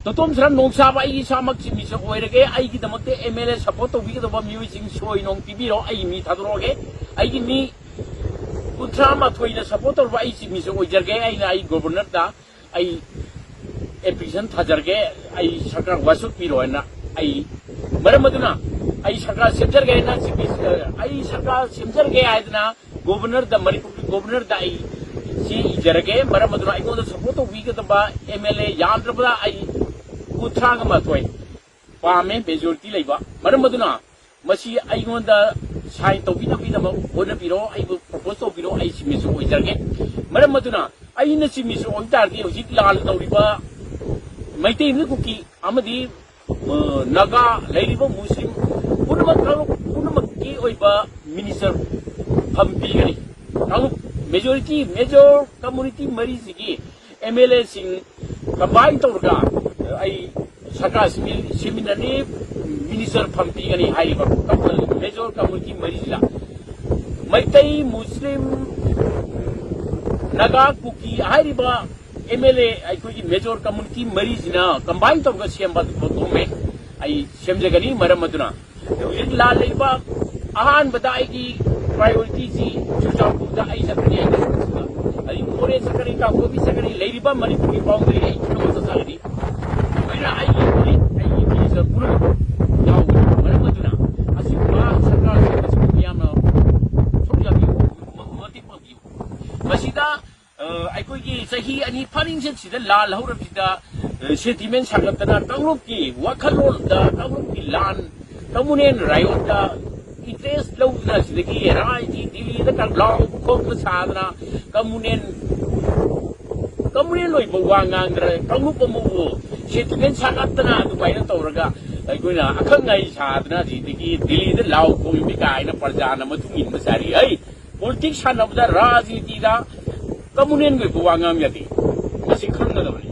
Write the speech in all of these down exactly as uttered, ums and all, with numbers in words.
ꯅꯇꯣꯝ ꯁꯔꯝ ꯅꯣꯡꯁꯥꯕ ꯑꯩ ꯏꯁꯥꯃꯛ chief minister ꯑꯣꯏꯔꯒꯦ, ꯑꯩꯒꯤꯗꯃꯛꯇ ꯑꯦꯝ ꯑꯦꯜ ꯑꯦ ꯁꯄꯣꯔꯠ ꯇꯧꯕꯤꯒꯗꯕ ꯃꯤꯑꯣꯏꯁꯤꯡ ꯁꯣꯏ ꯅꯣꯡ ꯄꯤꯕꯤꯔꯣ, ꯑꯩ ꯃꯤ ꯊꯥꯗꯣꯔꯛꯑꯒꯦ, ꯑꯩꯒꯤ ꯃꯤ ꯀꯨꯟꯊ꯭ꯔꯥ ꯃꯥꯊꯣꯏꯅ ꯁꯄꯣꯔꯠ ꯇꯧꯔꯕ ꯑꯩ ꯆꯤꯞ ꯃꯤꯅꯤꯁꯇꯔ ꯑꯣꯏꯖꯔꯒꯦ, ꯑꯩꯅ ꯑꯩ ꯒꯣꯕꯔꯅꯔꯗ ꯑꯩ ꯑꯦꯄ꯭ꯂꯤꯀꯦꯁꯟ ꯊꯥꯖꯔꯒꯦ, ꯑꯩ ꯁꯔꯀꯥꯔ ꯋꯥꯁꯨ ꯄꯤꯔꯣ ꯍꯥꯏꯅ꯫ ꯑꯩ ꯃꯔꯝ ꯑꯗꯨꯅ ꯑꯩ ꯁꯔꯀꯥꯔ ꯁꯦꯝꯖꯔꯒꯦ ꯍꯥꯏꯅ ꯆꯤꯞ ꯃꯤꯅꯤꯁꯇꯔ, ꯑꯩ ꯁꯔꯀꯥꯔ ꯁꯦꯝꯖꯔꯒꯦ ꯍꯥꯏꯗꯅ ꯒꯣꯕꯔꯅꯔꯗ, ꯃꯅꯤꯄꯨꯔꯒꯤ ꯒꯣꯕꯔꯅꯔꯗ ꯑꯩ ꯁꯤ ꯏꯖꯔꯒꯦ꯫ ꯃꯔꯝ ꯑꯗꯨꯅ ꯑꯩꯉꯣꯟꯗ ꯁꯄꯣꯔꯠ ꯇꯧꯕꯤꯒꯗꯕ ꯑꯦꯝ ꯑꯦꯜ ꯑꯦ ꯌꯥꯝꯗ꯭ꯔꯕꯗ ꯑꯩ ꯀꯨꯟꯊ꯭ꯔꯥꯒ ꯃꯥꯊꯣꯏ ꯄꯥꯝꯃꯦ, ꯃꯦꯖꯣꯔꯤꯇꯤ ꯂꯩꯕ꯫ ꯃꯔꯝ ꯑꯗꯨꯅ ꯃꯁꯤ ꯑꯩꯉꯣꯟꯗ ꯁꯥꯏꯟ ꯇꯧꯕꯤꯅꯕꯒꯤꯗꯃꯛ ꯍꯣꯠꯅꯕꯤꯔꯣ, ꯑꯩꯕꯨ ꯄ꯭ꯔꯣꯄꯣꯁ ꯇꯧꯕꯤꯔꯣ, ꯑꯩ ꯁꯤꯒꯅꯦꯆꯔ ꯑꯣꯏꯖꯔꯒꯦ꯫ ꯃꯔꯝ ꯑꯗꯨꯅ ꯑꯩꯅ ꯁꯤꯒꯅꯦꯆꯔ ꯑꯣꯏꯕ ꯇꯥꯔꯗꯤ ꯍꯧꯖꯤꯛ ꯂꯥꯟ ꯇꯧꯔꯤꯕ ꯃꯩꯇꯩ ꯑꯃꯗꯤ ꯀꯨꯀꯤ ꯑꯃꯗꯤ, ꯑ, ꯅꯥꯒꯥ ꯂꯩꯔꯤꯕ ꯃꯨꯁꯂꯤꯝ ꯄꯨꯝꯅꯃꯛ, ꯀꯥꯡꯂꯨꯞ ꯄꯨꯝꯅꯃꯛꯀꯤ ꯑꯣꯏꯕ ꯃꯤꯅꯤꯁꯇꯔ ꯊꯝꯕꯤꯒꯅꯤ꯫ ꯀꯥꯡꯂꯨꯞ ꯃꯦꯖꯣꯔꯤꯇꯤ, ꯃꯦꯖꯣꯔ ꯀꯝꯃꯨꯅꯤꯇꯤ ꯃꯔꯤꯁꯤꯒꯤ ꯑꯦꯝ ꯑꯦꯜ ꯑꯦꯁꯤꯡ ꯀꯝꯕꯥꯏꯟ ꯇꯧꯔꯒ ꯑꯩ ꯁꯔꯀꯥꯔ ꯁꯦꯝꯃꯤ-, ꯁꯦꯝꯃꯤꯟꯅꯅꯤ, ꯃꯤꯅꯤꯁꯇꯔ ꯐꯝ ꯄꯤꯒꯅꯤ ꯍꯥꯏꯔꯤꯕ ꯃꯦꯖꯣꯔ ꯀꯝꯃꯨꯅꯤꯇꯤ ꯃꯔꯤꯁꯤꯗ ꯃꯩꯇꯩ, ꯃꯨꯁꯂꯤꯝ, ꯅꯥꯒꯥ, ꯀꯨꯀꯤ ꯍꯥꯏꯔꯤꯕ ꯑꯦꯝ ꯑꯦꯜ ꯑꯦ ꯑꯩꯈꯣꯏꯒꯤ ꯃꯦꯖꯣꯔ ꯀꯝꯃꯨꯅꯤꯇꯤ ꯃꯔꯤꯁꯤꯅ ꯀꯝꯕꯥꯏꯟ ꯇꯧꯔꯒ ꯁꯦꯝꯕ ꯒꯣꯚꯔꯟꯃꯦꯟ ꯑꯩ ꯁꯦꯝꯖꯒꯅꯤ꯫ ꯃꯔꯝ ꯑꯗꯨꯅ ꯍꯧꯖꯤꯛ ꯂꯥꯟ ꯂꯩꯕ ꯑꯍꯥꯟꯕꯗ ꯑꯩꯒꯤ ꯄ꯭ꯔꯥꯏꯌꯣꯔꯤꯇꯤꯁꯤ ꯆꯨꯔꯆꯥꯟꯄꯨꯔꯗ ꯑꯩ ꯆꯠꯀꯅꯤ꯫ ꯑꯩ ꯃꯣꯔꯦ ꯆꯠꯀꯅꯤ, ꯀꯥꯡꯄꯣꯛꯄꯤ ꯆꯠꯀꯅꯤ, ꯂꯩꯔꯤꯕ ꯃꯅꯤꯄꯨꯔꯒꯤ ꯕꯥꯎꯟꯗꯔꯤ ꯑꯩ ꯀꯩꯅꯣꯗ ꯆꯠꯂꯅꯤ꯫ ꯑꯗꯨꯃꯥꯏꯅ ꯑꯩꯒꯤ ꯍꯧꯖꯤꯛ ꯑꯩꯒꯤ ꯃꯤꯅꯤꯁꯇꯔ ꯄꯨꯝꯅꯃꯛ ꯌꯥꯎꯒꯅꯤ꯫ ꯃꯔꯝ ꯑꯗꯨꯅ ꯑꯁꯤꯒꯨꯝꯕ ꯁꯔꯀꯥꯔꯁꯤꯡ ꯑꯁꯤꯕꯨ ꯃꯤꯌꯥꯝꯅ ꯁꯔꯨꯛ ꯌꯥꯕꯤꯌꯨ, ꯃꯇꯦꯡ ꯄꯥꯡꯕꯤꯌꯨ꯫ ꯃꯁꯤꯗ ꯑ, ꯑꯩꯈꯣꯏꯒꯤ ꯆꯍꯤ ꯑꯅꯤ ꯐꯥꯅꯤꯡꯆꯠꯁꯤꯗ ꯂꯥꯜ ꯍꯧꯔꯕꯁꯤꯗ, ꯑ, ꯁꯦꯟꯇꯤꯃꯦꯟ ꯁꯥꯒꯠꯇꯅ ꯀꯥꯡꯂꯨꯞꯀꯤ ꯋꯥꯈꯜꯂꯣꯟꯗ ꯀꯥꯡꯂꯨꯞꯀꯤ ꯂꯥꯟ, ꯀꯝꯃꯨꯅꯦꯜ ꯔꯥꯏꯌꯣꯠꯇ ꯏꯟꯇꯔꯦꯁ ꯂꯧꯗꯅ ꯁꯤꯗꯒꯤ ꯔꯥꯏꯒꯤ ꯗꯤꯜꯂꯤꯗ ꯀ-, ꯂꯥꯎꯕ ꯈꯣꯡꯕ ꯁꯥꯗꯅ ꯀꯝꯃꯨꯅꯦꯜ, ꯀꯝꯃꯨꯅꯦꯜ ꯑꯣꯏꯕ ꯋꯥ ꯉꯥꯡꯗꯅ ꯀꯥꯡꯂꯨꯞ ꯑꯃꯕꯨ ꯁꯦꯟꯇꯤꯃꯦꯟ ꯁꯥꯒꯠꯇꯅ ꯑꯗꯨꯃꯥꯏꯅ ꯇꯧꯔꯒ ꯑꯩꯈꯣꯏꯅ ꯑꯈꯪ ꯑꯍꯩ ꯁꯥꯗꯅ ꯁꯤꯗꯒꯤ ꯗꯤꯜꯂꯤꯗ ꯂꯥꯎ ꯈꯣꯡꯏ ꯀꯥꯏꯅ ꯄ꯭ꯔꯖꯥꯅ ꯃꯇꯨꯡ ꯏꯟꯕ ꯁꯥꯔꯤ꯫ ꯑꯩ ꯄꯣꯂꯤꯇꯤꯛꯁ ꯁꯥꯟꯅꯕꯗ, ꯔꯥꯖꯅꯤꯇꯤꯗ ꯀꯝꯃꯨꯅꯦꯜꯒꯤ ꯑꯣꯏꯕ ꯋꯥ ꯉꯥꯡ ꯌꯥꯗꯦ꯫ ꯃꯁꯤ ꯈꯪꯒꯗꯕꯅꯤ꯫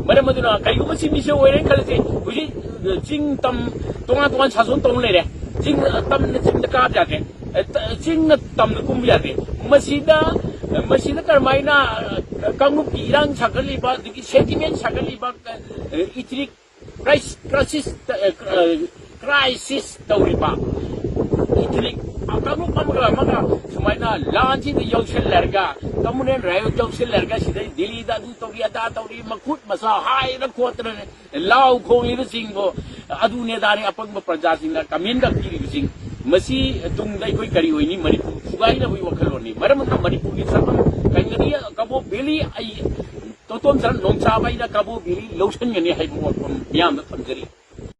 ꯃꯔꯝ ꯑꯗꯨꯅ ꯀꯔꯤꯒꯨꯝꯕ ꯁꯤ ꯃꯤꯁꯦ ꯑꯣꯏꯔꯦ ꯈꯜꯂꯁꯤ, ꯍꯧꯖꯤꯛ ꯆꯤꯡ ꯇꯝ ꯇꯣꯉꯥꯟ ꯇꯣꯉꯥꯟ ꯁꯥꯖꯣꯟ ꯇꯧꯅ ꯂꯩꯔꯦ꯫ ꯆꯤꯡ, ꯇꯝꯅ ꯆꯤꯡꯗ ꯀꯥꯕ ꯌꯥꯗꯦ꯫ ꯆꯤꯡꯅ ꯇꯝꯗ ꯀꯨꯝꯕ ꯌꯥꯗꯦ꯫ ꯃꯁꯤꯗ ꯃꯁꯤꯅ ꯀꯔꯝꯍꯥꯏꯅ, ꯑ, ꯀꯥꯡꯂꯨꯞꯀꯤ ꯏꯔꯥꯡ ꯁꯥꯒꯠꯂꯤꯕ, ꯑꯗꯒꯤ sentiment ꯁꯥꯒꯠꯂꯤꯕ, ꯑ, ethnic crisis, crisis, ꯑ, ꯑ, crisis ꯇꯧꯔꯤꯕ ethnic ꯀꯥꯡꯂꯨꯞ ꯑꯃꯒ ꯑꯃꯒ ꯁꯨꯃꯥꯏꯅ ꯂꯥꯟꯁꯤꯗ ꯌꯧꯁꯤꯜꯂꯔꯒ, communal riot ꯌꯧꯁꯤꯜꯂꯔꯒ, ꯁꯤꯗꯩ ꯗꯤꯜꯂꯤꯗ ꯑꯗꯨ ꯇꯧꯔꯤ, ꯑꯗꯥ ꯇꯧꯔꯤ, ꯃꯈꯨꯠ ꯃꯁꯥ ꯍꯥꯏꯗꯅ ꯈꯣꯠꯇꯅ ꯂꯥꯎ ꯈꯣꯡꯂꯤꯕꯁꯤꯡꯕꯨ, ꯑꯗꯨꯅꯦ ꯑꯗꯥꯅꯦ ꯑꯄꯪꯕ ꯄ꯭ꯔꯖꯥꯁꯤꯡꯅ comment ꯄꯤꯔꯤꯕꯁꯤꯡ, ꯃꯁꯤ ꯇꯨꯡꯗ ꯑꯩꯈꯣꯏ ꯀꯔꯤ ꯑꯣꯏꯅꯤ? ꯃꯅꯤꯄꯨꯔ ꯊꯨꯒꯥꯏꯅꯕꯒꯤ ꯋꯥꯈꯜꯂꯣꯟꯅꯤ꯫ ꯃꯔꯝ ꯑꯗꯨꯅ ꯃꯅꯤꯄꯨꯔꯒꯤ ꯆꯠꯐꯝ ꯀꯩꯅꯣꯗꯤ ꯀꯕꯣ ꯚꯦꯂꯤ, ꯑꯩ ꯇꯣꯇꯣꯝ ꯁꯔ ꯅꯣꯡꯆꯥꯕ ꯑꯩꯅ ꯀꯕꯣ ꯚꯦꯂꯤ ꯂꯧꯁꯤꯟꯒꯅꯤ ꯍꯥꯏꯕ ꯋꯥꯐꯝ ꯃꯤꯌꯥꯝꯗ ꯊꯝꯖꯔꯤ꯫